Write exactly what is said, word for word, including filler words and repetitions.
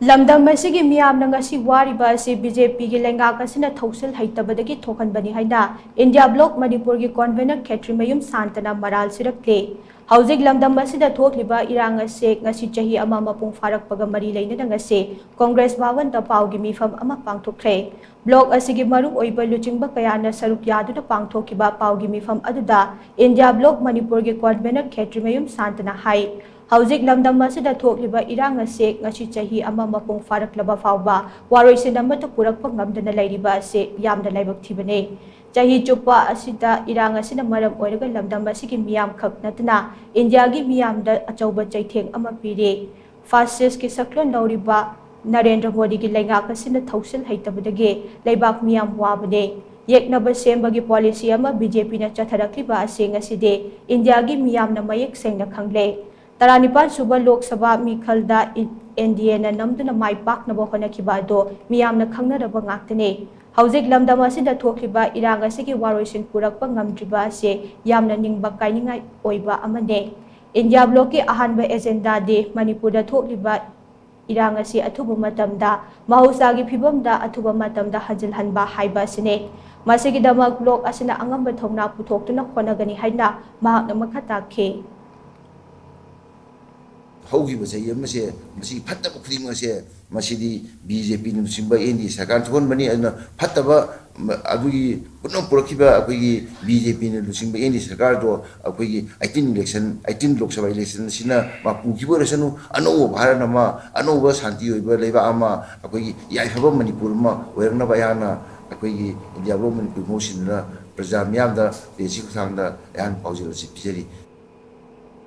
ꯂꯝꯗꯝ ꯑꯁꯤꯒꯤ ꯃꯤꯌꯥꯝꯅ ꯉꯁꯤ ꯋꯥꯔꯤꯕ ꯑꯁꯤ ꯕꯤ ꯖꯦ ꯄꯤꯒꯤ ꯂꯩꯉꯥꯛ ꯑꯁꯤꯅ ꯊꯧꯁꯤꯜ ꯍꯩꯇꯕꯗꯒꯤ ꯊꯣꯛꯍꯟꯕꯅꯤ ꯍꯥꯏꯅ ꯏꯟꯗꯤꯌꯥ ꯕ꯭ꯂꯣꯛ ꯃꯅꯤꯄꯨꯔꯒꯤ ꯀꯣꯟꯚꯦꯅꯔ ꯈꯦꯇ꯭ꯔꯤꯃꯌꯨꯝ ꯁꯥꯟꯇꯅ ꯃꯔꯥꯜ ꯁꯤꯔꯛꯂꯦ꯫ ꯍꯧꯖꯤꯛ ꯂꯝꯗꯝ ꯑꯁꯤꯗ ꯊꯣꯛꯂꯤꯕ ꯏꯔꯥꯡ ꯑꯁꯤ ꯉꯁꯤ ꯆꯍꯤ ꯑꯃ ꯃꯄꯨꯡ ꯐꯥꯔꯛꯄꯒ ꯃꯔꯤ ꯂꯩꯅꯅ ꯉꯁꯤ ꯀꯣꯡꯒ꯭ꯔꯦꯁ ꯚꯥꯋꯟꯗ ꯄꯥꯎꯒꯤ ꯃꯤꯐꯝ ꯑꯃ ꯄꯥꯡꯊꯣꯛꯈ꯭ꯔꯦ꯫ ꯕ꯭ꯂꯣꯛ ꯑꯁꯤꯒꯤ ꯃꯔꯨꯑꯣꯏꯕ ꯂꯨꯆꯤꯡꯕ ꯀꯌꯥꯅ ꯁꯔꯨꯛ ꯌꯥꯗꯨꯅ ꯄꯥꯡꯊꯣꯛꯈꯤꯕ ꯄꯥꯎꯒꯤ ꯃꯤꯐꯝ ꯑꯗꯨꯗ ꯏꯟꯗꯤꯌꯥ ꯕ꯭ꯂꯣꯛ ꯃꯅꯤꯄꯨꯔꯒꯤ ꯀꯣꯟꯚꯦꯅꯔ ꯈꯦꯇ꯭ꯔꯤꯃꯌꯨꯝ ꯁꯥꯟꯇꯅ ꯍꯥꯏ, ꯍꯧꯖꯤꯛ ꯂꯝꯗꯝ ꯑꯁꯤꯗ ꯊꯣꯛꯂꯤꯕ ꯏꯔꯥꯡ ꯑꯁꯤ ꯉꯁꯤ ꯆꯍꯤ ꯑꯃ ꯃꯄꯨꯡ ꯐꯥꯔꯛꯂꯕ ꯐꯥꯎꯕ ꯋꯥꯔꯣꯏꯁꯤꯟ ꯑꯃꯠꯇ ꯄꯨꯔꯛꯄ ꯉꯝꯗꯅ ꯂꯩꯔꯤꯕ ꯑꯁꯤ ꯌꯥꯝꯅ ꯂꯥꯏꯕꯛ ꯊꯤꯕꯅꯤ꯫ ꯆꯍꯤ ꯆꯨꯞꯄ ꯑꯁꯤꯗ ꯏꯔꯥꯡ ꯑꯁꯤꯅ ꯃꯔꯝ ꯑꯣꯏꯔꯒ ꯂꯝꯗꯝ ꯑꯁꯤꯒꯤ ꯃꯤꯌꯥꯝ ꯈꯛ ꯅꯠꯇꯅ ꯏꯟꯗꯤꯌꯥꯒꯤ ꯃꯤꯌꯥꯝꯗ ꯑꯆꯧꯕ ꯆꯩꯊꯦꯡ ꯑꯃ ꯄꯤꯔꯤ꯫ ꯐꯥꯁꯤꯁꯀꯤ ꯁꯛꯂꯣꯟ ꯂꯧꯔꯤꯕ ꯅꯔꯦꯟꯗ꯭ꯔ ꯃꯣꯗꯤꯒꯤ ꯂꯩꯉꯥꯛ ꯑꯁꯤꯅ ꯊꯧꯁꯤꯜ ꯍꯩꯇꯕꯗꯒꯤ ꯂꯩꯕꯥꯛ ꯃꯤꯌꯥꯝ ꯋꯥꯕꯅꯦ꯫ ꯌꯦꯛꯅꯕ ꯁꯦꯝꯕꯒꯤ ꯄꯣꯂꯤꯁꯤ ꯑꯃ ꯕꯤ ꯖꯦ ꯄꯤꯅ ꯆꯠꯊꯔꯛꯂꯤꯕ ꯑꯁꯤ ꯉꯁꯤꯗꯤ ꯏꯟꯗꯤꯌꯥꯒꯤ ꯃꯤꯌꯥꯝꯅ ꯃꯌꯦꯛ ꯁꯦꯡꯅ ꯈꯪꯂꯦ꯫ ꯇꯔꯥꯅꯤꯄꯥꯟ ꯁꯨꯕ ꯂꯣꯛ ꯁꯚꯥ ꯃꯤꯈꯜꯗ ꯏꯟ-, ꯑꯦꯟ ꯗꯤ ꯑꯦꯅ ꯅꯝꯗꯨꯅ ꯃꯥꯏ ꯄꯥꯛꯅꯕ ꯍꯣꯠꯅꯈꯤꯕ ꯑꯗꯨ ꯃꯤꯌꯥꯝꯅ ꯈꯪꯅꯔꯕ ꯉꯥꯛꯇꯅꯤ꯫ ꯍꯧꯖꯤꯛ ꯂꯝꯗꯝ ꯑꯁꯤꯗ ꯊꯣꯛꯂꯤꯕ ꯏꯔꯥꯡ ꯑꯁꯤꯒꯤ ꯋꯥꯔꯣꯏꯁꯤꯟ ꯄꯨꯔꯛꯄ ꯉꯝꯗ꯭ꯔꯤꯕ ꯑꯁꯤ ꯌꯥꯝꯅ ꯅꯤꯡꯕ ꯀꯥꯏꯅꯤꯡꯉꯥꯏ ꯑꯣꯏꯕ ꯑꯃꯅꯤ꯫ ꯏꯟꯗꯤꯌꯥ ꯕ꯭ꯂꯣꯛꯀꯤ ꯑꯍꯥꯟꯕ ꯑꯦꯖꯦꯟꯗꯥꯗꯤ ꯃꯅꯤꯄꯨꯔꯗ ꯊꯣꯛꯂꯤꯕ ꯏꯔꯥꯡ ꯑꯁꯤ ꯑꯊꯨꯕ ꯃꯇꯝꯗ ꯃꯍꯧꯁꯥꯒꯤ ꯐꯤꯕꯝꯗ ꯑꯊꯨꯕ ꯃꯇꯝꯗ ꯍꯟꯖꯤꯜꯍꯟꯕ ꯍꯥꯏꯕ ꯑꯁꯤꯅꯤ꯫ ꯃꯁꯤꯒꯤꯗꯃꯛ ꯕ꯭ꯂꯣꯛ ꯑꯁꯤꯅ ꯑꯉꯝꯕ ꯊꯧꯅꯥ ꯄꯨꯊꯣꯛꯇꯨꯅ ꯍꯣꯠꯅꯒꯅꯤ ꯍꯥꯏꯅ ꯃꯍꯥꯛꯅ ꯃꯈꯥ ꯇꯥꯈꯤ꯫ ꯍꯧꯈꯤꯕ ꯆꯍꯤ ꯑꯃꯁꯦ ꯃꯁꯤꯒꯤ ꯐꯠꯇꯕ ꯈꯨꯗꯤꯡꯃꯛ ꯑꯁꯦ ꯃꯁꯤꯗꯤ ꯕꯤ ꯖꯦ ꯄꯤꯅ ꯂꯨꯆꯤꯡꯕ ꯑꯦꯟ ꯗꯤ ꯑꯦ ꯁꯔꯀꯥꯔꯅ ꯊꯣꯛꯍꯟꯕꯅꯤ꯫ ꯑꯗꯨꯅ ꯐꯠꯇꯕ ꯃ-, ꯑꯗꯨꯒꯤ ꯄꯨꯝꯅꯃꯛ ꯄꯨꯔꯛꯈꯤꯕ ꯑꯩꯈꯣꯏꯒꯤ ꯕꯤ ꯖꯦ ꯄꯤꯅ ꯂꯨꯆꯤꯡꯕ ꯑꯦꯟ ꯗꯤ ꯑꯦ ꯁꯔꯀꯥꯔꯗꯣ ꯑꯩꯈꯣꯏꯒꯤ eighteen election, eighteen Lok Sabha election ꯑꯁꯤꯅ ꯃꯥ ꯄꯨꯈꯤꯕ ꯑꯣꯏꯔꯁꯅꯨ, ꯑꯅꯧꯕ ꯚꯥꯔꯠ ꯑꯃ, ꯑꯅꯧꯕ ꯁꯥꯟꯇꯤ ꯑꯣꯏꯕ ꯂꯩꯕꯥꯛ ꯑꯃ, ꯑꯩꯈꯣꯏꯒꯤ ꯌꯥꯏꯐꯕ ꯃꯅꯤꯄꯨꯔ ꯑꯃ ꯑꯣꯏꯔꯛꯅꯕ ꯑꯩꯍꯥꯛꯅ ꯑꯩꯈꯣꯏꯒꯤ ꯏꯟꯗꯤꯌꯥ ꯕ꯭ꯂꯣꯛ ꯃꯅꯤꯄꯨꯔ ꯃꯍꯨꯠ ꯁꯤꯟꯗꯨꯅ ꯄ꯭ꯔꯖꯥ ꯃꯤꯌꯥꯝꯗ ꯄ꯭ꯔꯦꯁꯀꯤ ꯈꯨꯠꯊꯥꯡꯗ ꯑꯩꯍꯥꯛꯅ ꯄꯥꯎꯖꯦꯜ ꯑꯁꯤ ꯄꯤꯖꯔꯤ꯫